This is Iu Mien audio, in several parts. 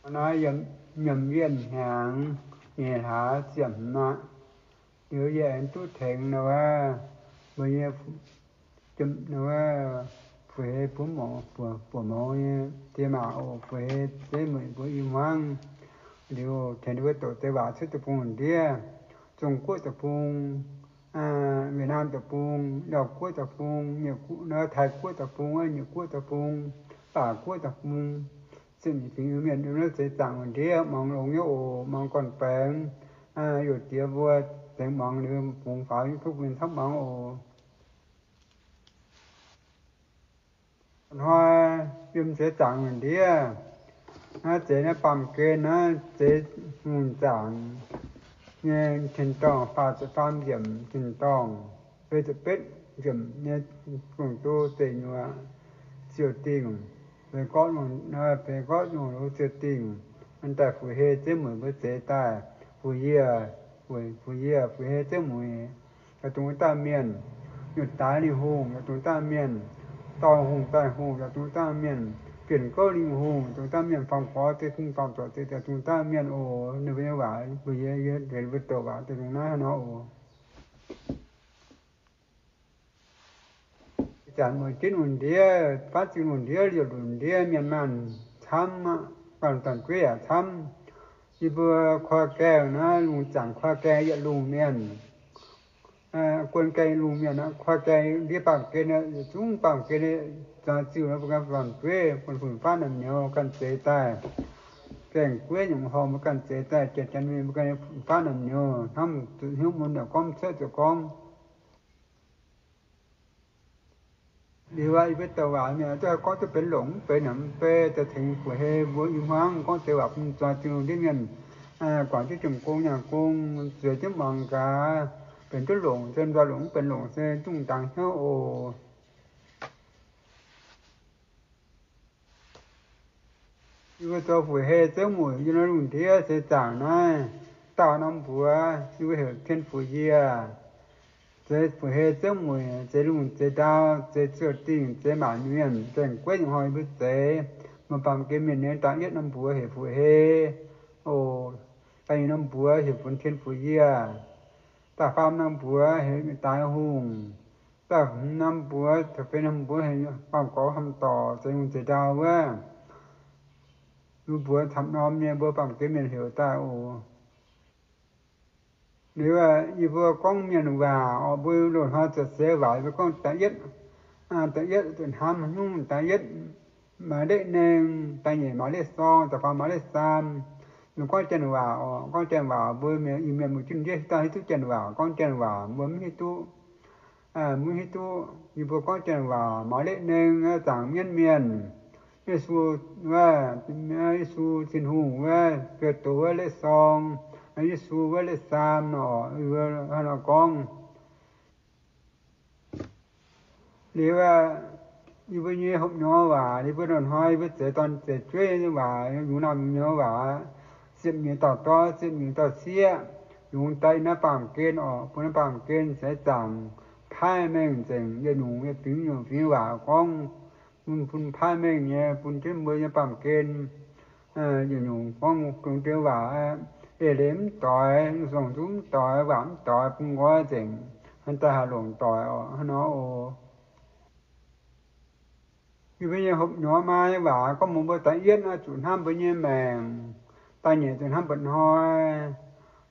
Naaiv yiem, yiem wienh hnyangx nyeic hlaax ziepc hmz aqv. Liuz yie aengx duqv tengx wuov, mbuo nyei, wuov, Fu-Hei buov mouz, buoc mouz nyei diex maac oc, Fu-Hei zeiv mueic mbuo i hmuangv. Liuz tengx ninh mbuo doqc deix waac cuotv deic-bung ndiev, Zong-Guoqv deic-bung, Việt Nam deic-bung, Laauv Guoqv deic-bung, Taiv Guoqv deic-bung, Nyiec Guoqv deic-bung, Baac Guoqv deic-bung, zinh fingx mienh yiem naaiv zeix zaangc wuov ndiev muangx longx nyei oc, muangx gorn-baengx, youz diex mbuo zengx muangx liuz bungx faaux YouTube mienh camv muangx oc. Hnoi yiem zeix zaangc wuov ndiev, naaiv zeix naaiv baamh gen naaiv zeix hungh zaangc nyei tin-dorngh faah ziepc faam yiemc, tin-dorngh feix ziepc betv yiemc nyei, Gong-Zoh deic nyuoqc ziouc dingh, feix gorqv nyungc, feix gorqv nyungc ziouc dingh. An daaih Fu-Hei zeiv mueic mbuo zeix daaih, Fu-Yie, Fu-Yie, Fu-Hei zeiv mueic yaac dongh wuov dauh mienh. Nyutc Daaix Lingh Hungh yaac dongh wuov dauh mienh. Dorh Hungh Daaih Hungh yaac dongh wuov dauh mienh. Bienh Gouv Lingh Hungh dongh wuov dauh mienh. Faam Gorx Deix Hungh, Dorngc Zorc Deix yaac dongh wuov dauh mienh oc. Ninh mbuo nyei waac, Mbuo yie, yie, yie mbuo douc waac dongh naaiv hnangv nor oc. Zanc mueic jienv lungh ndiev, faatv zingh lungh ndiev, liouh lungh ndiev, mienh maanh camv aqv, ganh zanc jueiv yaac camv. Yie mbuo koi gaengh naaiv lungh zaangc koi gaengh yietc lungh mienh, guon gaengh lungh mienh, koi gaengh ndiev baamh gen, yietc zungv baamh gen, za'gengh ziuh mbuo ganh zanc jueiv, fun-fun faatv naamh nyouz ganh zeix daaih. Gaengh gueiv nyungc horngh mbuo ganh zeix daaih, janx-janx mienh mbuo ganh fun-fun faatv naamh nyouz, hnamv zuqc hnyouv mun yaac gorngv cuotv zuqc gorngv. Liuz aqv, yie mbuo douc waac mienh duqv haih gorngv duqv benx longc mv benx naaic mv bei, daaih tengx Fu-Hei mbuo i hmuangv gorngv deix waac bun zuangx Tin-Hungh ndiev mienh guangc jienv jiem gong nyaanh gong, zueiz jienv muangx gaax, benx duqv longc se nzoih longc, mv benx longc se zungv dangx hnyouv oc. Yie mbuo zoux Fu-Hei zouv mueic yiem naaiv lungh ndiev seix zaangc naaiv, daauh norm mbuox yie mbuo heuc Tien Fu Yie. Zeix Fu-Hei zouv mueic, zeix lungh zeix ndau, zeix ziouc dingh, zeix maanc mienh, zeix gueiv nyei hnoi yie mbuo zeix. Maaih baamh gen mienh nyei da'yietv norm mbuox heuc Fu-Hei oc. Da'nyeic norm mbuox heuc Funx Tien Fu Yie. Da'faam norm mbuox heuc Daaix Hungh. Da'hmz norm mbuox, da'feix norm mbuox heuc Baamh Gorx Hlamh Dorc, zeix lungh zeix ndau wuov. Mbuo mbuox camv norm nyei mbuo baamh gen mienh heuc daaih oc. Liuz yie mbuo gorngv mienh waac oc, mbuo loz-hnoi zuotc seix waac yie mbuo gorngv da'yietv, da'yietv zuqc hnamv nyungc, da'yietv maaih leqv neng, da'nyeic maaih leqv sorng, da'faam maaih leqv saam. Mbuo gorngv janx waac oc, gorngv janx waac mbuo Iu-Mienh mbuo jienv ndiev hiuv dauh hiuv duqv janx waac, gorngv janx waac mbuo mv hiuv duqv, mv hiuv duqv. Yie mbuo gorngv janx waac maaih leqv neng, zaangc mienv mienh, Yesu wuov, Yesu Tin-Hungh wuov, Bieqc Doz wuov leqv sorng, Yesu wuov leqv saam nor, hnangv nor gorngv. Liuz, yie mbuo nyei hopv nyorx waac, yie mbuo loz-hnoi yie mbuo zeix dorn zeix jueiv waac, yungz naamh nyorx waac, ziepc nyeic dauh dorn, ziepc nyeic dauh sieqv, yungz daaih naaiv baamh gen oc, bun naaiv baamh gen seix zaangc paaiv mengh nzengc, yietc nyungc yietc fingx nyungc fingx waac gorngv, bun, bun paaiv mengh nyei, bun jienv mbuo nyei baamh gen yietc nyungc gorngv dongh ndie waac, eix leiz mv doix, lungh zorngh nzung mv doix, waac mv doix, bun nqoi nzengc, daaih haih longc doic oc, hnangv nor oc. Yie mbuo nyei hopv nyorx maa nyei waac gorngv mbuox mbuo da'yietv oix zuqc hnamv mbuo nyei maengc, da'nyeic zuqc hnamv mba'hnoi,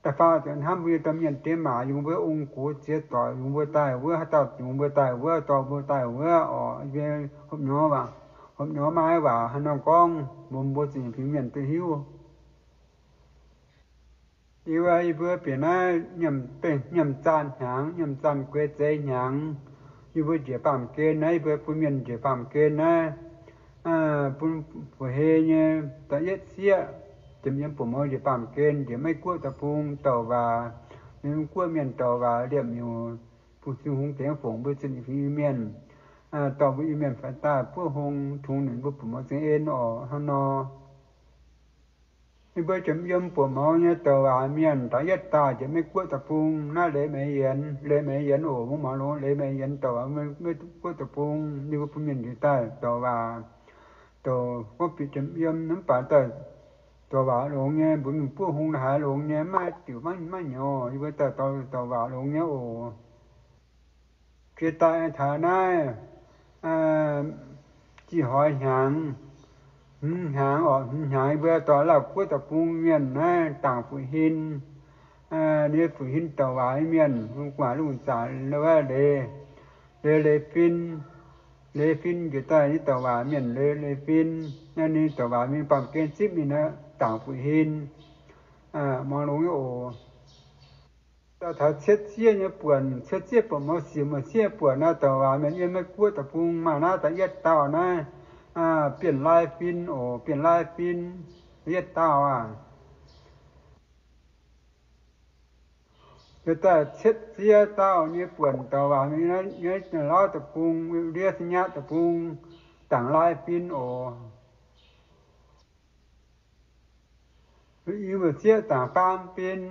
da'faam zuqc hnamv mbuo nyei domh mienh diex maac yungz mbuo ong-gux ziex doic, yungz mbuo daaih wuov, haaix dauh yungz mbuo daaih wuov, dorh mbuo daaih wuov oc. Hopv nyorx, hopv nyorx maa nyei waac hnangv nor gorngv mbuox mbuo zuqc nyei fingx mienh duqv hiuv. Liuz yie mbuo bieqc naaiv nyiemc zaanh hnyangx, nyiemc zaanh gueix zeix hnyangx, yie mbuo njiec baamh gen naaiv, yie mbuo bun mienh njiec baamh gen naaiv, bun Fu-Hei nyei da'yietv sieqv ziepc yiem buoz-mouz njiec baamh gen, njiec Meiv-Guoqv deic-bung douc waac, Meiv-Guoqv mienh douc waac liemh nyungc, bun Tin-Hungh dengv fongc mbuo zuqc nyei fingx Iu-Mienh, dorh mbuo Iu-Mienh faix daaih buov hung tungx ninh mbuo buoz-mouz zengx en oc, hnangv nor. Yie mbuo ziepc yiem buoz-mouz nyei douc waac mienh da'yietv dauh njiec Meiv-Guoqv deic-bung naaiv, Leiz Meix Yienx, Leiz Meix Yienx oc, mungv mauz longx Leiz Meix Yienx douc waac Meiv-Guoqv deic-bung, yie mbuo bun mienh njiec daaih douc waac, douc gorngv bieqc ziepc yiem mv baac daaih douc waac longx nyei, mbuox mingh buov hung haaix longx nyei, maiv diuc maiv nyouz, yie mbuo daaih douc waac longx nyei oc. Jiex daaih taux naaiv jih hnoi hnyangx, hmz hnyangx oc, hmz hnyangx yie mbuo dorh Lauv Guoqv deic-bung mienh naaiv Dangc Fuqc Hin, ninh Fuqc Hin douc waac mienh, guangc lungh zaangc wuov leiz, leiz leiz fin, leiz fin njiec daaih nyei douc waac mienh, leiz leiz fin, naaiv ninh douc waac mienh baamh gen zipv mingh naaiv Dangc Fuqc Hin, muangx longx nyei oc. Daaih taux cietv zieqv nyei buonc, cietv zieqv buonc mouz siec, mouz sieqv buonc naaiv douc waac mienh yiem Meiv Guoqv deic-bung maaih naaiv da'yietv dauh naaiv, Bienh Lai Fin oc, Bienh Lai Fin, da'yietv dauh aac. Yie daaih cietv zieqv dauh nyei buonc douc waac mienh nyei Lauv deic-bung, ndiev Sa'nyatv deic-bung, Dangc Lai Fin oc. Mbuo i muoz-sieqv Dangc Faam Fin,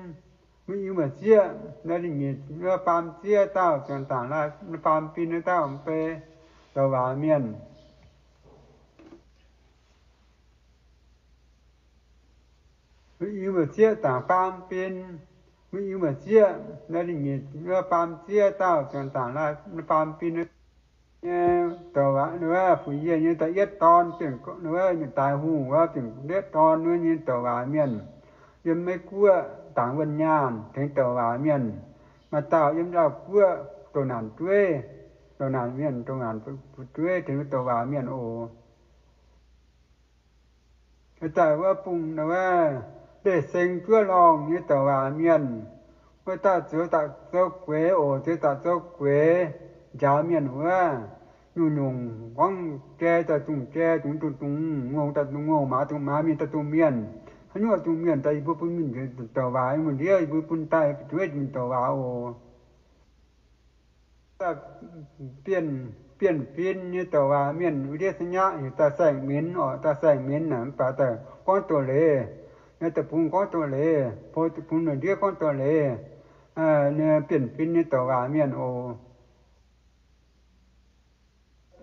mbuo i muoz-sieqv, naaiv ninh nyei faam zieqv dauh, Dangc Lai Faam Fin naaiv dauh mv bei douc waac mienh. Mbuo i muoz-sieqv Dangc Faam Fin, mbuo i muoz-sieqv, naaiv ninh nyei faam zieqv dauh, Dangc Lai Faam Fin nyei douc waac, ninh wuov Fuqc Yie nyei da'yietv dorn, Bienh, ninh wuov Mienh Daaix Hungh wuov, Bienh Lietv dorn wuov nyei douc waac mienh, yiem Meiv Guoqv Dangc Wuonh Nyaanh tengx douc waac mienh. Maaih dauh yiem Lauv Guoqv douc naanc jueiv, douc naanc mienh, douc naanc fu'jueiv tengx douc waac mienh oc. Daaih wuov bung wuov Leiz Seng Juov Lorngh nyei douc waac mienh, wuov dauh zoux daaih zoux gueix oc, zoux daaih zoux gueix njaaux mienh wuov. Nyungc-nyungc gorngv jai daaih dungz jai, dungz dungz dungz ngongh daaih dungz ngongh, maaz dungz maaz, mienh daaih dungz mienh. Haaix nyungc dungz mienh daaih yie mbuo bun mingh douc waac, mingh ndiev yie mbuo bun daaih fu'jueiv mingh douc waac oc. Daaih Bienh, Bienh Fin nyei douc waac mienh ndiev Sa'nyatv heuc daaih Saengh Minz oc, daaih Saengh Minz naaic mv baac daaih gorngv doz-leiz, nyei deic-bung gorngv doz-leiz, Pou deic-bung ndiev gorngv doz-leiz, Bienh Fin nyei douc waac mienh oc.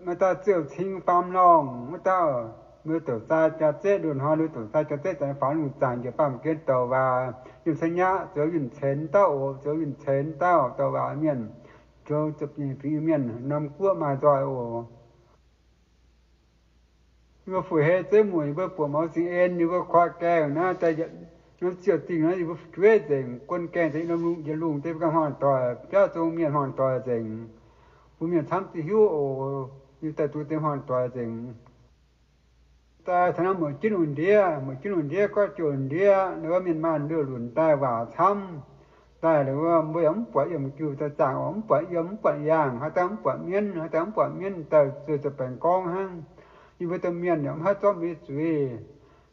Maaih dauh Ziouv Cing Faam Lorngh wuov dauh, mbuo douc sai jaax-zeqv, loz-hnoi mbuo douc sai jaax-zeqv daaih faaux lungh zaangc njiec baamh gen douc waac, yiem Sa'nyatv zoux yunh ceix dauh oc, zoux yunh ceix dauh douc waac mienh, zoux fingx mienh norm guoqv maaih nzoih oc. Yie mbuo fu'jueiv zeiv mueic, yie mbuo buoqc mouz zingh en, yie mbuo koi gaengh naaiv, norm ziouc dingh naaiv yie mbuo fu'jueiv nzengc, guon gaengh deix norm lungh njien-lungh deix, yie mbuo ganh hmuangx doic, biauv zong mienh hmuangx doic nzengc. Mbuo mienh camv duqv hiuv oc. Yie daaih duqv deix hmuangx doic nzengc. Daaih taux naaiv mueic jienv lungh ndiev, mueic jienv lungh ndiev, gorqv jouh ndiev, wuov mienh maanh liouh lunc daaih waac camv. Daaih wuov mbuo yaac mv buatc yiemh jiuh daaih zaangc oc, mv buatc yiem, mv buatc yaangh, haaix dauh mv buatc mienv, haaix dauh mv buatc mienv, daaih zueih zuqc baengx gorngv hnangv. Yie mbuo domh mienh yaac mv haih zorqv mbuo nyei zuiz,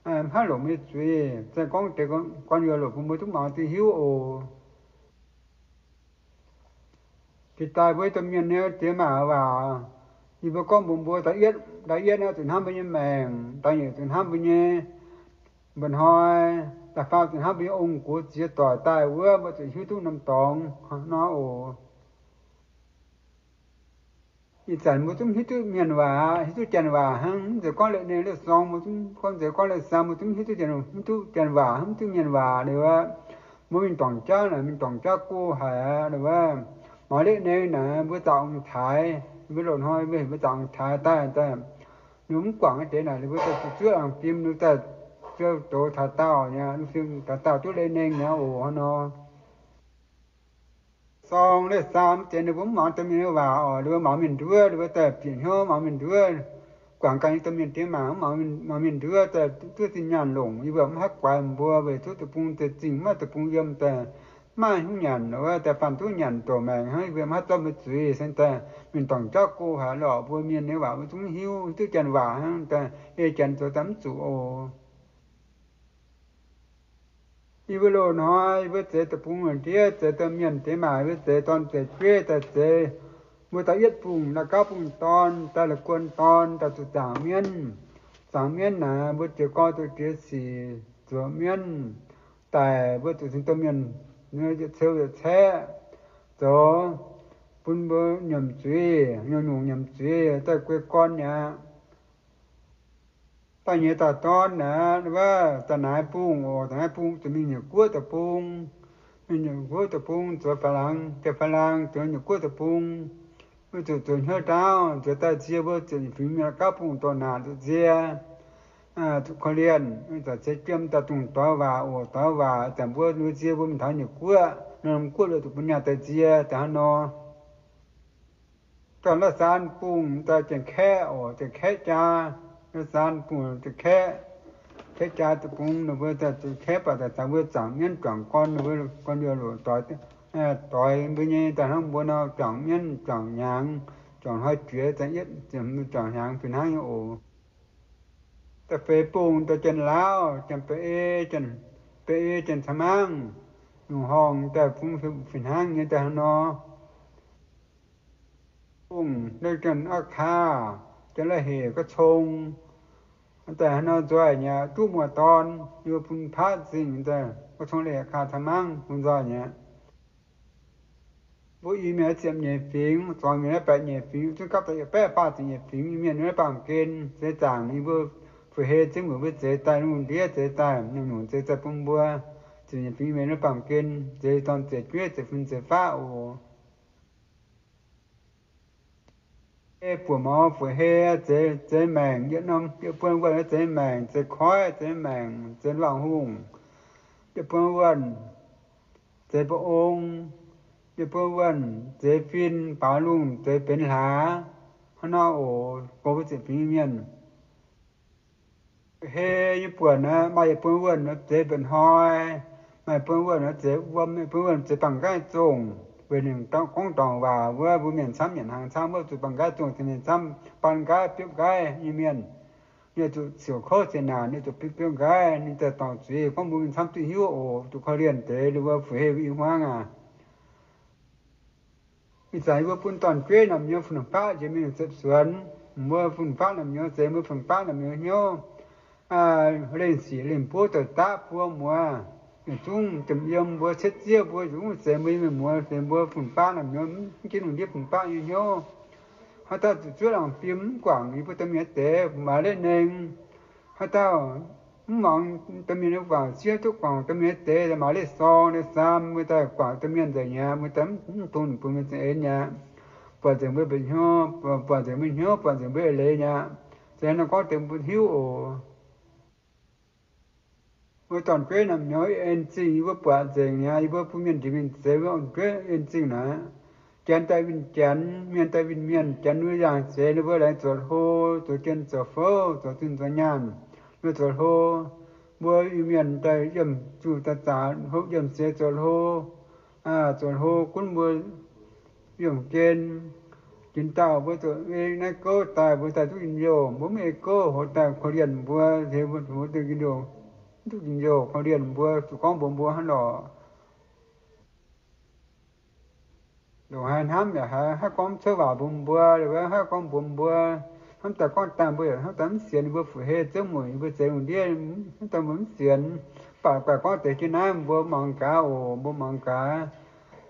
mv haih longc mbuo nyei zuiz. Zaih gorngv deix gorn-youz longc bun mbuo duqv muangx duqv hiuv oc. Jiex daaih mbuo domh mienh nyei diex maac waac, yie mbuo gorngv mbuox mbuo, da'yietv, da'yietv naaiv zuqc hnamv mbuo nyei maengc, da'nyeic zuqc hnamv mbuo nyei mba'hnoi, da'faam zuqc hnamv mbuo nyei ong-gux ziex doic daaih wuov, mbuo zuqc hiuv duqv norm dorngx nor oc. Ih zanc mbuo zungv hiuv duqv mienh waac, hiuv duqv janx waac hnangv. Mv zeiz gorngv leiz-neng leiz-sorng, mbuo zungv gorngv, mv zeiz gorngv leiz-saang, mbuo zungv hiuv duqv janx, hiuv duqv janx waac, hiuv duqv mienh waac liuz aqv. Mbuo mingh dorngc jauv naaic, mingh dorngc jauv go haic aqv. Maux leiz-neng naaic, mbuo zaqc ong-taaix, mbuo loz-hnoi mbuo heuc mbuo zaqc ong-taaix daaih, daaih ninh mv guangc deix naaic, ninh mbuo daaih zuqc zuov laangz fim, ninh daaih zuov doz taux daauh nyei, taux daauh duqv leiz-neng nyei oc nor. Sorng leiz-saang mv zeiz ninh mbuo mv muangx domh mienh nyei waac oc. Ninh mbuo muangx mienh nduov, ninh mbuo daaih bieqc hnyouv muangx mienh nduov, guangc ganh nyei domh mienh diex maac mv muangx mienh nduov, daaih duqv zinh nyaanh longc. Yie mbuo mv haih guaix mbuo weic zuqc deic-bung za'gengh maiv deic-bung yiem, daaih maiv hnyouv nyanc, daaih faanh duqv nyanc doqc maengc hnangv. Yie mbuo mv haih zorqv mbuo zuiz, se daaih mingh dorngc jauv go haic lorqc. Mbuo mienh nyei waac mbuo zungv hiuv, hiuv duqv janx waac hnangv, daaih ei janx zoux daaih mv zuqc oc. Yie mbuo loz-hnoi yie mbuo zeix deic-bung lungh ndiev, zeix domh mienh diex maac, yie mbuo zeix dorn zeix jueiv daaih zeix, mbuo da'yietv bungh, da'gauv bungh dorn, daaih la'guon dorn, daaih zuqc zaangc mienv. Zaangc mienv naaic, mbuo jiez gorn duqv jiex sic zuoqc mienv daic, mbuo zuqc cingx domh mienh yietc ceu yietc caeqv zoux, bun mbuo nyiemc zuiz, nyungc-nyungc nyiemc zuiz daaih guei gorn mi'aqv. Daaih nyei dauh dorn naaic, wuov da'naaiv bung oc, da'naaiv bung zuqc mingh Nyiec Guoqv deic-bung. Mingh Nyiec Guoqv deic-bung zoux faalaangx, jaa faalaangx zoux Nyiec Guoqv deic-bung. Mbuo zuqc zoux hnyouv ndaauv, zoux daaih nzie mbuo ziepc nyeic fingx mienh gauv bung dorh naanc zuqc nzie, zuqc korv-lienh, za'gengh jiem daaih dongh doix waac oc, doix waac zanc mbuo nzie mbuo mingh taux Nyiec Guoqv, norm guoqv lo zuqc bun nyaah daaih nzie daaih hnangv nor. Dorh la'saan bung daaih janx-kaeqv oc, janx-kaeqv jaa, la'saan bung janx-kaeqv, kaeqv jaa deic-bung ninh mbuo daaih janx-kaeqv baac daaih caux mbuo zaangc mienv juangc gorn, ninh mbuo gorn-youh loc doix, doix mbuo nyei daaih hnangv mbuo nor juangc mienv juangc hnyangx, juangc hnoi jiex daaih yietv juangc hnyangx fih hnangv nyei oc. Da'feix bung daaih janx-laauv, janx-baeqv, baeqv-ei, janx-ca'mangv, nyungc horngh daaih bung fih hnangv nyei daaih hnangv nor. Bung janx-aqv kaa, janx-la'hec, ga'cong, daaih hnangv nor nzoih nyei, duqv muoz-dorn yie mbuo bun paqv zingh daaih, ga'cong, la'hec, kaa, ca'mangv bun nzoih nyei. Mbuo Iu-Mienh ziepc nyeic fingx, Zuangx Mienh naaiv baeqv nyeic fingx, zungv gapv daaih yietc baeqv faah ziepc nyeic fingx Iu-Mienh naaiv baamh gen zeix zaangc, yie mbuo fu'jueiv zengv mueic mbuo zeix daaih lungh ndiev zeix daaih, nyungc-nyungc zeix daaih bun mbuo. Ziepc nyeic fingx Iu-Mienh naaiv baamh gen zeix dorn zeix jueiv zeix fun zeix faqv oc. Ei buoz-maux fu'jueiv zeix, zeix maengc, yietc norm, yietc buonc wuonh zeix maengc, zeix koiv zeix maengc, zeix luangh hungh, yietc buonc wuonh zeix mba'ong, yietc buonc wuonh zeix fin, baaux lungh zeix benx hlaax. Hnangv nor oc, goux mbuo ziepc fingx mienh. Hei nyei buonc aeqv, maaih yietc buonc wuonh zeix mba'hnoi, maaih buonc wuonh zeix wuom, maaih buonc wuonh zeix bangh nqaaiv zongh. Weic ninh gorngv dorngc waac wuov, mbuo mienh camv nyanc hnaangx camv wuov, zuqc bangh nqaaiv zongh, zuqc ninh camv baan nqaaiv biopv nqaaiv nyei mienh. Ninh zuqc siouc kouv ziex naanc, ninh zuqc biopv biopv nqaaiv, ninh daaih dorngc zuiz gorngv mbuo mienh camv duqv hiuv oc, zuqc korv-lienh deix ninh mbuo fu'jueiv i hmuangv aac. Ih zanc yie mbuo bun dorn-jueiv naamh nyouz fun-faqv njiec mingh ziepc suonx, mbuo fun-faqv naamh nyouz zeix mbuo fun-faqv naamh nyouz hnyouv, lengh sic lengh buov doic daqv buo muoz, yietc zungv jomc yiem mbuo cietv zieqv mbuo, yietc zungv zeix mbuo nyei mienh muoz, zeix mbuo fun-faqv naamh nyouz mv ginv lungh ndiev fun-faqv nyei hnyouv. Haaix dauh zuqc zuov laangc fim mv guangc yie mbuo domh mienh deix, maaih leiz nengh. Haaix dauh mv muangx domh mienh nyei waac, siev duqv guangc domh mienh deix, maaih leiz sorng leiz saam, mbuo daaih guangc domh mienh nzengc mi'aqv, mbuo daaih mv dungx bun mienh za'eix mi'aqv. Buatc nzengc mbuo mba'hnyouv, buatc nzengc mbuo hnyouv, buatc nzengc mbuo eix leiz mi'aqv. Se hnangv nor gorngv deix mbuo hiuv oc. Mbuo dorn-jueiv naamh nyouz en zingh yie mbuo buatc nzengc mi'aqv. Yie mbuo bun mienh ndiev mingh zeix mbuo dorn-jueiv en zingh naaic. Janx daaih winh janx, mienh daaih winh mienh, janx mbuo yangh zeix ninh mbuo laengz zuqc hlo, zoux jien zoux fouv, zoux zunh zoux nyaanh, mbuo zoux hlo. Mbuo Iu-Mienh daaih yiemh zuqc daaih zaqc hlo, yiemh seix zoux hlo, zoux hlo gunv mbuo yiemh gen. Jiex dauh mbuo zuqc ei naaiv gouv daaih, mbuo daaih duqv njien-youh. Mbuo mv ei gouv, hoz daaih korv-lienh mbuo, mbuo duqv njien-youh, mv duqv njien-youh, korv-lienh mbuo, zuqc gorngv mbuox mbuo hnangv lorqc. Ndongc haaix hnamv yaac haiz hnangv gorngv cuotv waac mbuox mbuo, haiz gorngv mbuox mbuo, hnamv daaih gorngv daaih mbuo yaac hnamv daaih mv sienx, mbuo fu'jueiv zengv mueic, mbuo zeix lungh ndiev, hnamv daaih mbuo mv sienx. Mv baac guaih gorngv deix jienv naaiv mbuo muangx gaax oc, mbuo muangx gaax.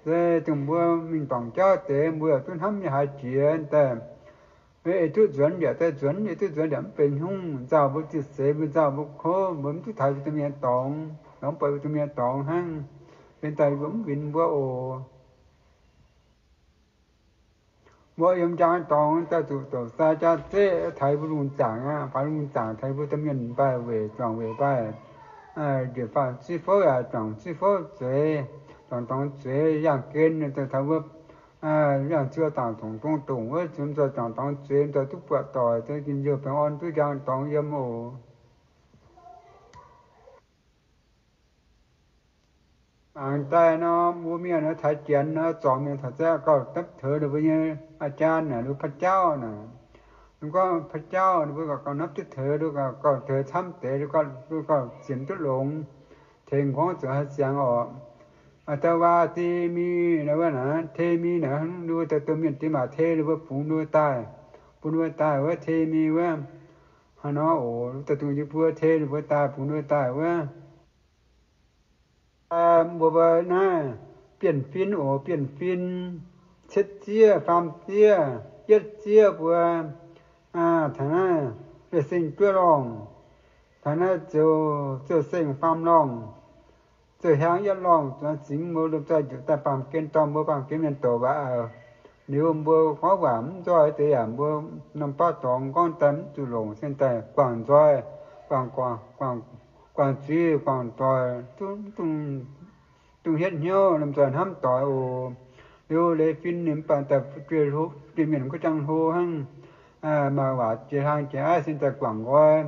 Se dongh mbuo mingh dorngc jauv deix, mbuo yaac duqv hnamv nyei haiz jiex daaih. Ei duqv nzuonx yaac daaih nzuonx, ei duqv nzuonx yaac mv benx haaix nyungc. Nzauh mbuo ziqc seix, mbuo nzauh mbuo kouv, mbuo mv duqv taux mbuo domh mienh dorngx, mv buatc mbuo domh mienh dorngx hnangv. Benx daaih mbuo mv winx mbuo oc. Mbuo yiem njang dorngx daaih zuqc douc sai jaa zeqv taux mbuo lungh zaangc aqv, faaux lungh zaangc taux mbuo domh mienh mbaih weic juangc weic mbaih. Njiec faah zuiv fouv yaac juangc zuiv fouv zueiz, juangc dorngx zueiz yangh gen taux mbuo yangh ziouv dangc dongc dongh dongc wuov, zuqc juangc dorngx zueiz, zuqc duqv buatc doic, zuqc njien-youh baengh orn duqv njang dorngx yiem oc. Mangc daaih nor, mbuo mienh nor, taux janx nor, zuangx mienh taux za'gengh gauh dapv teux ninh mbuo nyei aa jaan naaic, ninh mbuo พระเจ้า naaic. Ninh gorngv พระเจ้า ninh mbuo gauh gauh napv duqv teux, ninh mbuo gauh gauh teux camv deix, ninh mbuo gauh sienx duqv longx, tengx gorngv zuqc haih siangx orqc. Aa, da'waa di mi naaic wuov naaic, te mi naaic, ninh mbuo daaih domh mienh diex maac te ninh mbuo bungx ninh mbuo daaih, bun ninh mbuo daaih wuov te mi wuov. Hnangv nor oc, daaih dungx yie mbuo te ninh mbuo daaih bungx ninh mbuo daaih wuov. Mbuo mbuo naaiv bienh fin oc, bienh fin, cietv zieqv, faam zieqv, yietv zieqv mbuo, taux naaiv Leiz Sing Juov Lorngh, Taux naaiv ziouc, ziouc seng faam lorngh, ziouc hiaang yietv lorngh, zuangx zingx mbuo lomh nzoih njiec daaih baamh gen dorh mbuo baamh gen mienh douc waac. Liuz mbuo gorngv waac mv nzoih deix yaac mbuo norm baav dorngx gorngv daaih mv zuqc longc, cingx daaih guangc nzoih, guangc, guangc zuiz, guangc doic, dungx hietv hnyouv, lomh nzoih hnamv doic oc. Liuz leiz fin ninh mv baac daaih fu'jueiv hlo, fu'jueiv mienh guov jangx hlo hnangv, maaih waac jiex hlang jiex aiv, cingx daaih guangc nqoi.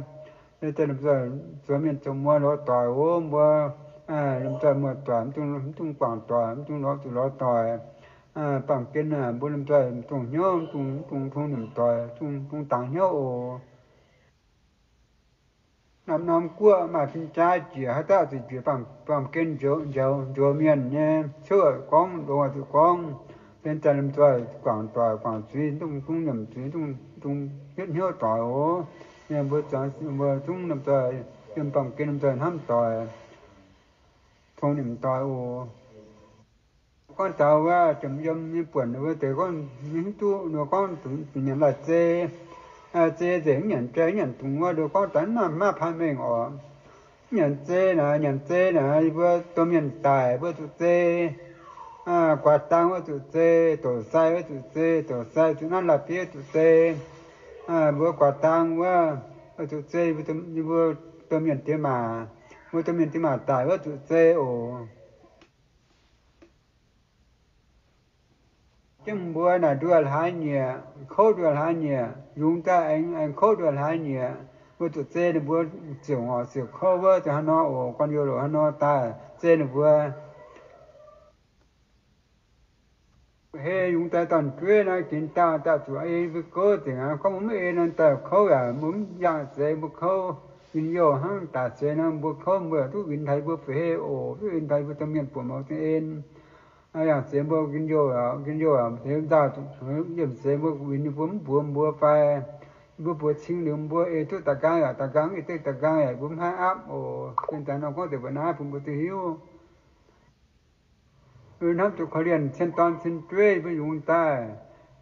Daaih lomh nzoih zoux mienh zoux muoz lorz doic oc. Mbuo lomh nzoih muoz doic, mv dungx guangc doic, mv dungx lorz zuqc lorz doic. Baamh gen mbuo lomh nzoih dongh hnyouv, mv dungx, mv dungx tong nimc doic, dongh dangx hnyouv oc. Norm-norm guoqv maaih fin-jaa jiex, haaix dauh zuqc jiex baamh gen njoux mienh nyei, ciouv gorngv, longx zuqc gorngv, cingx daaih lomh nzoih guangc doic guangc zuiz, dongh, dongh nyiemc zuiz, dongh hietv hnyouv doic oc. Mbuo zuangx, mbuo zungv lomh nzoih yiem baamh gen lomh nzoih hnamv doic, tong nimc doic oc. Gorngv taux wuov jomc yiem nyei buonc, wuov deix gorngv mv hiuv duqv, ninh gorngv zuqc nyanc laaih zei, zei nzengc, mv nyanc zei, mv nyanc dungz wuov, ninh gorngv daaih mv maaih paan mengh oc. Mv nyanc zei naaic, nyanc zei naaic, yie mbuo domh mienh daic mbuo zuqc zei, guaax dang wuov zuqc zei, douc sai wuov zuqc zei, douc sai zuqc nanv laaih bieiv zuqc zei. Mbuo guaax dang wuov zuqc zei, yie mbuo domh mienh diex maac, mbuo domh mienh diex maac daic wuov zuqc zei oc. Jienv mbuo naaic nduoh hlaax nyieqc, kouv nduoh hlaax nyieqc, yungz daaih aengx, aengx kouv nduoh hlaaix nyieqc, mbuo zuqc zei ninh mbuo ziouc ngorc ziouc kouv wuov, zuqc hnangv nor oc. Gorn-youz loc hnangv nor daaih zei ninh mbuo. Hei yungz daaih dorn-jueiv naaiv ginx daauh, daauh zuqc ei mbuo gouv nzengc aqv. Gorngv mbuo mv ei nor daaih kouv yaac mbuo mv yangh zeix, mbuo kouv win-youh hnangv daaih zeix nor, mbuo kouv mbuo duqv win taux mbuo fu'hei oc, duqv win taux mbuo domh mienh buoz mouz zingh en. Yangh zeix mbuo win-youh, win-youh heuc nzauh, yiemh zeix mbuo win, mbuo mv mbuox mbuo fai, mbuo mbuox cing liuz mbuo ei duqv da'gaang yaac da'gaang, ei duqv da'gaang yaac mbuo mv haih aapv oc. Zinh daaih nor gorngv deix mbuo naaiv bun mbuo duqv hiuv. Hnamv zuqc korv-lienh cien dorn cien jueiv mbuo yungz daaih,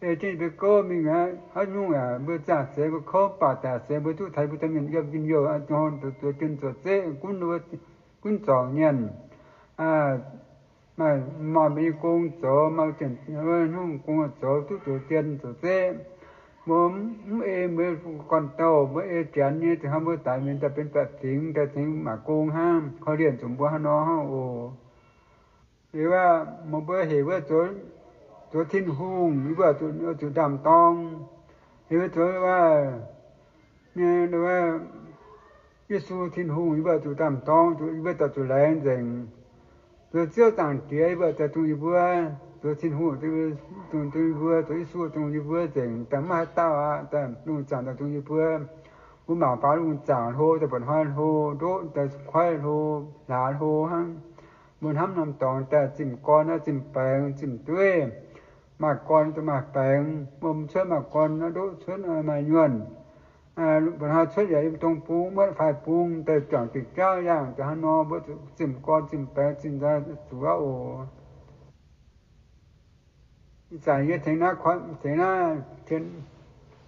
ei jienv mbuo gouv mingh aqv. Haaix nyungc yaac mbuo ziangh zeix mbuo kouv, baac daaih zeix mbuo duqv taux mbuo domh mienh yiem njien-youh, zuov dien zuov zeqv, gunv, gunv zorngc mienh. Maaih, maaih mbuo nyei gong zoux, maaih nyungc gong zoux, duqv zoux dien zoux zeqv. Mbuo mv ei mbuo gorn-douh, mbuo ei janx nyei, zinh hnoi mbuo daix mienh daaih benx baeqc fingx, daaih tengx maaih gong hnangv. Korv-lienh zuqc mbuo hnangv nor hnangv oc. Liuz aqv, meih mbuo heuc wuov zoux, zoux Tin-Hungh, yie mbuo zuqc ndaam-dorng. Heuc wuov zoux wuov, Yesu Tin-Hungh, yie mbuo zuqc ndaam-dorng, yie mbuo daaih zuqc laengz nzengc. Zoux Ziouv Zaangc Diex, yie mbuo daaih dongh yie mbuo, zoux Tin-Hungh, dongh yie mbuo, zoux Yesu, dongh yie mbuo nzengc. Daaih mv maaih haaix dauh aqv, daaih lungh zaangc daaih dongh yie mbuo. Mbuo mangc faaux lungh zaangc hlo, daaih mba'hnoi hlo, ndoqv daaih koiv hlo, hlaax hlo hnangv. Mbuo hnamv norm dorngx daaih zimh gorn, zimh baengx, zimh dueiv. Maaih gorn daaih maaih baengx, mbuo cuotv maaih gorn, ndoqv cuotv maaih nyuonh. Mba'hnoi cuotv yaac yiem dong bung, muotv faix bung, daaih juangc diuc jauv yangh, daaih hnangv nor mbuo zuqc zimh gorn, zimh baengx, zimh nzaaih zuqc aqv oc. Ih zanc yie tengx naaiv, tengx naaiv,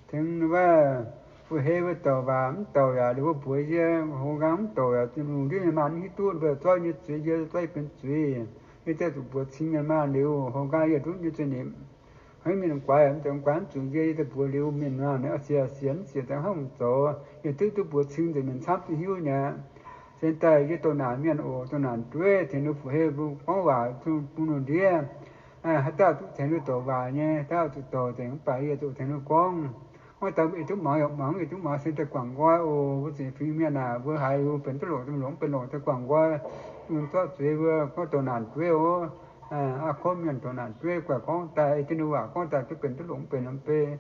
tengx wuov fu-hei mbuo douc waac mv douc yaac, ninh mbuo mbuox yie, houv nqaang mv douc yaac, lungh ndiev nyei maan mv hiuv duqv mbuo zorqv nyei zuiz, yie zorqv benx zuiz. Yie ziouc zuqc mbuox cing mienh maanh liuz, houv nqaang yie duqv nyei zuiz-nipc. Hnangv mienh guaix, mv zeiz guaix mv zuqc yie, yie daaih mbuox liuz mienh maanh, siec sienx siec daaih hnangv mv zoux. Yie duqv duqv mbuox cing nzengc mienh camv duqv hiuv nyei. Cingx daaih yie douc naanc mienh oc, douc naanc jueiv tengx ninh fu-hei mbuo gorngv waac bun lungh ndiev. Haaix dauh duqv tengx ninh douc waac nyei, haaix dauh zuqc douc nzengc, mv baac yie zuqc tengx ninh gorngv. Gorngv daaih mbuo ei duqv muangx yaac muangx, ei duqv muangx cingx daaih guangc nqoi oc. Mbuo zuqc fingx mienh aac, mbuo haiz mbuo benx duqv longc, duqv longc, benx longc daaih guangc nqoi. Mbuo zorqv zuiz mbuo gorngv douc naanc jueiv oc. Aa, kov mienh douc naanc jueiv guaix gorngv daaih, ei jienv ninh waac gorngv daaih duqv benx duqv longc, benx longc beiv.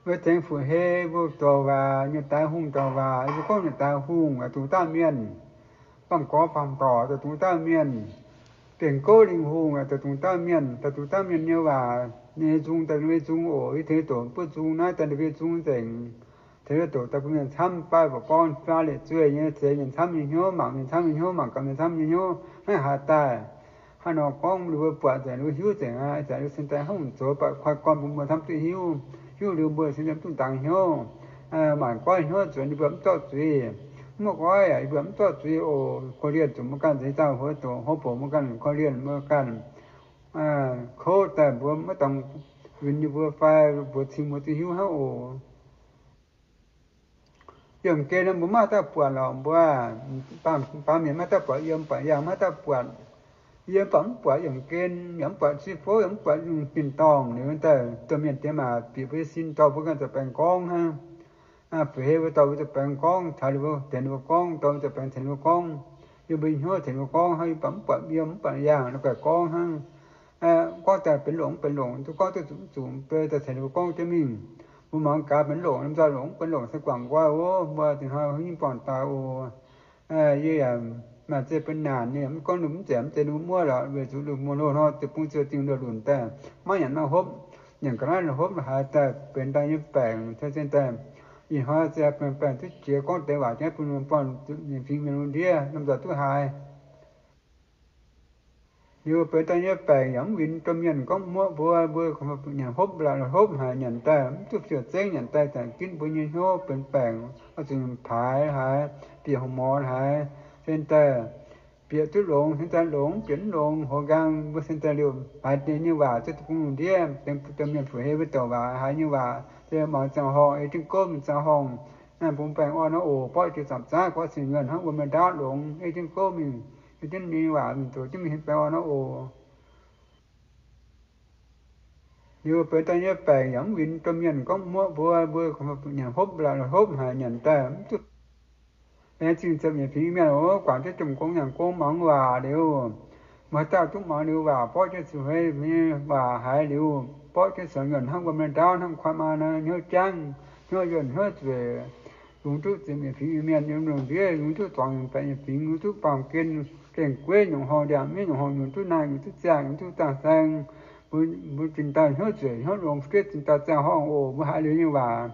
Mbuo tengx fu-hei mbuo douc waac, nyiec daaih hungh douc waac, mbuo gorngv nyiec daaih hungh, dongh dauh mienh. Baamh gorx baamh dorc dongh dauh mienh. Dengh gouv lingh hungh dongh dauh mienh, dongh dauh mienh nyei waac, ninh nyei nzung daaih ninh mbuo nyei nzung oc. Yie tengx doqc mbuo nzung naaiv daaih ninh mbuo nyei nzung nzengc. Tengx doqc daaih bun mienh camv, baaih ba'gorng, faah leih zueih nyei, zeix mienh camv nyei hnyouv, mangc mienh camv nyei hnyouv, mangc gaax mienh camv nyei hnyouv, maiv haaix daaih. Hnangv nor gorngv ninh mbuo buatc nzengc, ninh mbuo hiuv nzengc aqv. Ih zanc ninh mbuo cingx daaih hnangv zoux baac koi gorn bun mbuo camv duqv hiuv. Hiuv liuz mbuo cingx daaih duqv dangx hnyouv. Maanc goiv hnyouv zuqc ninh mbuo mv zorqv zuiz. Mv goiv yaac ninh mbuo mv zorqv zuiz oc. Korv-lienh zuqc mbuo ganh nzeix zaah huox doqc, hopv mbuoqc mbuo ganh, korv-lienh mbuo ganh, kouv daaih mbuo maiv dungx winh ninh mbuo fai mbuox cing mbuo duqv hiuv hnangv oc. Yiemh gen mbuo maiv dauh buatc lorqc mbuo, baamh mienh maiv dauh buatc yiem, buatc yaangh maiv dauh buatc. Yiem baac mv buatc yiemh gen, yaac mv buatc sui fouv, yaac mv buatc nyungc tin-dorngh liuz daaih domh mienh diex maac bieqc mbuo nyei sin dorh mbuo ganh zoux baengx gorngv hnangv. Fu'hei mbuo dorh mbuo zoux baengx gorngv, taux ninh mbuo tengx ninh mbuo gorngv, dorh mbuo zoux baengx tengx ninh mbuo gorngv. Yiem mbuo nyei hnyouv tengx ninh mbuo gorngv hnangv, yiem baac mv buatc yiem, mv buatc yaangh, ninh guaih gorngv hnangv. Gorngv daaih benx longc mv benx longc, duqv gorngv duqv zuqc mv zuqc, mv baac daaih tengx ninh mbuo gorngv jienv mingh. Mbuo mangc gaax benx longc, mv baac longc mv benx longc se guangc nqoi oc. Mbuo zinh hnoi haaix nyungc buangh daaih oc. Yie yaac maaih zeiv benx naanc nyei, mv gorngv ninh mv zeiz, mv zeiz ninh mbuo muoqv lorqc, weic zuqc loz-hnoi deic-bung ziouc dingh luoqc lunc daaih maiv nyanc maiv hopv, nyanc ga'naaiv hopv haaix daaih benx daaih nyei baengc, cien daaih ih hnoi se benx baengc duqv jiex gorngv deix waac jienv bun buangh fingx mienh lungh ndiev norm nzoih duqv haiz. Liuz benx daaih nyei baengc yaac mv winh domh mienh gorngv muoqv mbuo, mbuo nyanc hopv la'hopv haic, nyanc daaih mv duqv fiouv zengv, nyanc daaih zanc ginv mbuo nyei hnyouv benx baengc, oix zuqc paaix haiz, bieqc horc morz haiz, cien daaih bieqc duqv longx, cien daaih longx, bieqc mv longx, hoz nqaang mbuo cien daaih liuz haiz deix nyei waac zuqc deic-bung lungh ndiev, domh mienh fu'hei mbuo douc waac haiz nyei waac, se mangc ziangh horngh ei jienv gouv mingh ziangh horngh, naaiv bungx baengh orn nor oc, borqv jiex zaamc zaaiv gorqv cing nyuonh hnangv wuom nyei ndaauv longx, ei jienv gouv mingh, ei jienv ninh waac mingh zoux jienv mingh hemx baengh orn nor oc. Liuz benx daaih nyei baengc yaac mv winh domh mienh gorngv muoqv mbuo, mbuo nyanc hopv la'hopv haic, nyanc daaih mv duqv. Laengz zingh ziepc nyeic fingx mienh oc, guangc jienv jomc gong nyanc gong muangx waac liuz, maaih dauh duqv muangx liuz waac, borqv jienv zuqc haiz nyei waac haiz liuz, borqv jienv cing nyuonh hnangv wuom nyei ndaauv, hnangv kuaaiv maa nor hnyouv jangv, hnyouv yuonh, hnyouv zueic. Yungz duqv ziepc nyeic fingx mienh yiem lungh ndiev, yungz duqv zuangx nyeic baeqc nyeic fingx, yungz duqv baamh gen, gengh gueiv nyungc horngh, ndiangx-miev nyungc horngh, yungz duqv naang, yungz duqv ziangh, yungz duqv zaangh saeng, mbuo zinh dauh hnyouv zueic hnyouv longx, fu'jueiv zinh dauh ziangh horngh oc. Mbuo haiz liuz nyei waac,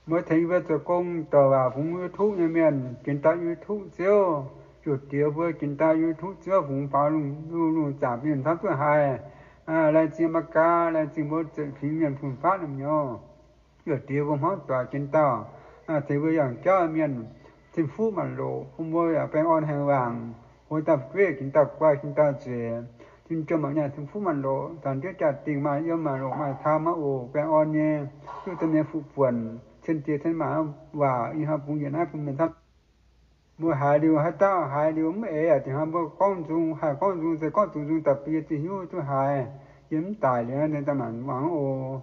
mbuo tengx yie mbuo zoux gong douc waac bungx YouTube nyei mienh, zinh dauh YouTube ziouv, zuoqc diex mbuo zinh dauh YouTube ziouv bungx faaux lungh, lungh zaangc mienh camv duqv haiz. Laengz zingh Maa^gaa, laengz zingh mbuo ziepc fingx mienh fun-faqv naaiv nyouz. Zuoqc diex mbuo hmuangv doic zinh dauh, tengx mbuo yangh jauv mienh, cin-fuqv maanc loqc, bun mbuo yaac baengh orn haengh waangc, hoz dauh fu'jueiv zinh dauh guai, zinh dauh nzueic, zinh jomc mangc nyaanh, cin-fuqv maanc loqc, zanc ndiev jaa-dingh maaih yiem maanc loqc maaih taux maiv oc, baengh orn nyei, duqv domh mienh fuqv buonc, cien diex cien maac waac ih hnoi bungx yietc naaiv bun mienh camv. Mbuo haiz liuz, haaix dauh haiz liuz mv eix aqv, dingc hnoi mbuo gorngv nzung, haih gorngv nzung se gorngv zuqc nzung daaih bun yie duqv hiuv duqv haiz. Yie mv daic liuz daaih maanc muangx oc.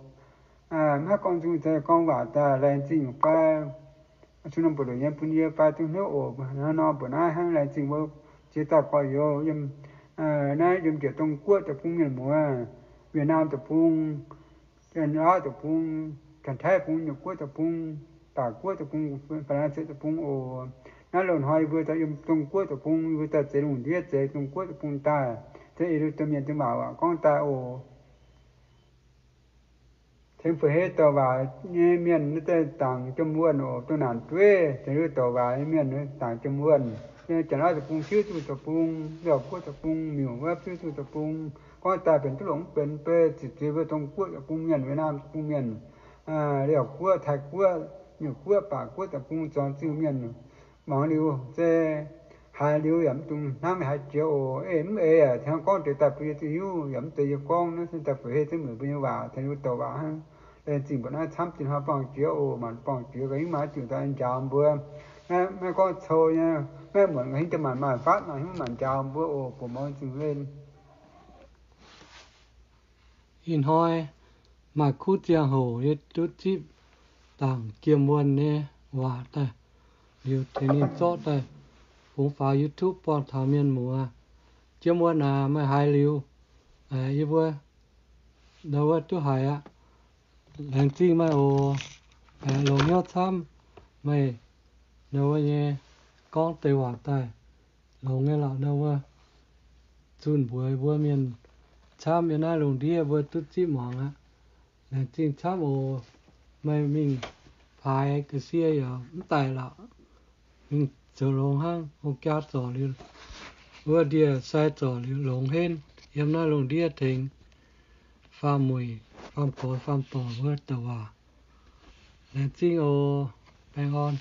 Mv haih gorngv nzung se gorngv waac daaih, laengz zingh fai, zuqc norm buoz-ndoqv nyei bun yie fai duqv hnyouv oc. Hnangv nor mbuoqc naaiv hnangv, laengz zingh mbuo jiex dauh gorx-youz yiem naaiv yiem njiec Dongh Guoqv deic-bung mienh muoz, Yietc Naamh deic-bung, Janx-Laauv deic-bung, Janx-Taiv deic-bung, Nyeic Guoqv deic-bung, Daaih Guoqv deic-bung, Faa^laa^se deic-bung oc. Naaiv loz-hnoi yie mbuo daaih yiem Dongh Guoqv deic-bung, yie mbuo daaih zeix lungh ndiev zeix Dongh Guoqv deic-bung daaih, se eix duqv domh mienh dien waac waac gorngv daaih oc. Tengx fu'hei douc waac nyei mienh daaih dangc jiem wuonh oc, duqv naanc dueiv. Tengx douc waac nyei mienh dangc jiem wuonh. Janx-Laauv deic-bung fiuv zuqc deic-bung, Liauh Guoqv deic-bung, Miuc wuov fiuv zuqc deic-bung. Gorngv daaih benx duqv longx benx bei ziqc zuiz mbuo Dongh Guoqv deic-bung mienh, Yietc Naamh deic-bung mienh, Liauh Guoqv, Taiv Guoqv, Nyeic Guoqv, Baac Guoqv deic-bung zuangx ziuh mienh. Muangx liuz se haiz liuz yaac mv dungx hnamv haiz jiex oc. Eix mv eix yaac hnangv gorngv deix daaih bun yie duqv hiuv, yaac mv zeiz yie gorngv, naaiv se daaih fu'hei zungv mueic mbuo nyei waac, tengx mbuo douc waac hnangv. Laengz zingh mbuoqc naaiv camv, zinh hnoi buangh jiex oc. Maanc buangh jiex ga'hingv maaih diuc daaih njaaux mbuo. Maiv gorngv cou nyei, maiv muonc ga'hingv daaih maanc maaih fatv, maaih hingv maanc njaaux mbuo oc. Buoz-mouz zingh len. Ih hnoi maaih kuv ziangh hoc yie duqv zipv dangc jiem wuonh nyei waac daaih, liuz tengx ninh zorqv daaih fungx faaux YouTube buangh taux mienh muoz. Jiem wuonh aac, meih haiz liuz, yie mbuo ndau wuov duqv haiz aqv. Laengz zingh meih oc. Longx hnyouv camv, meih ndau wuov nyei gorngv deix waac daaih longx nyei lorqc. Ndau wuov zunh mbuox mbuo mienh camv, yiem naaiv lungh ndiev mbuo duqv zipv muangx aqv. Laengz zingh camv oc. Meih mingh paaix ga'sie yaac mv daic lorqc. Mingh zoux longx hnangv, hungh jaa zorc liuz, wuov ndie-sai zorc liuz longx henv. Yiem naaiv lungh ndiev tengx faam-mueic, faam-goix, faam-dorc wuov douc waac. Laengz zingh oc. Baengh orn.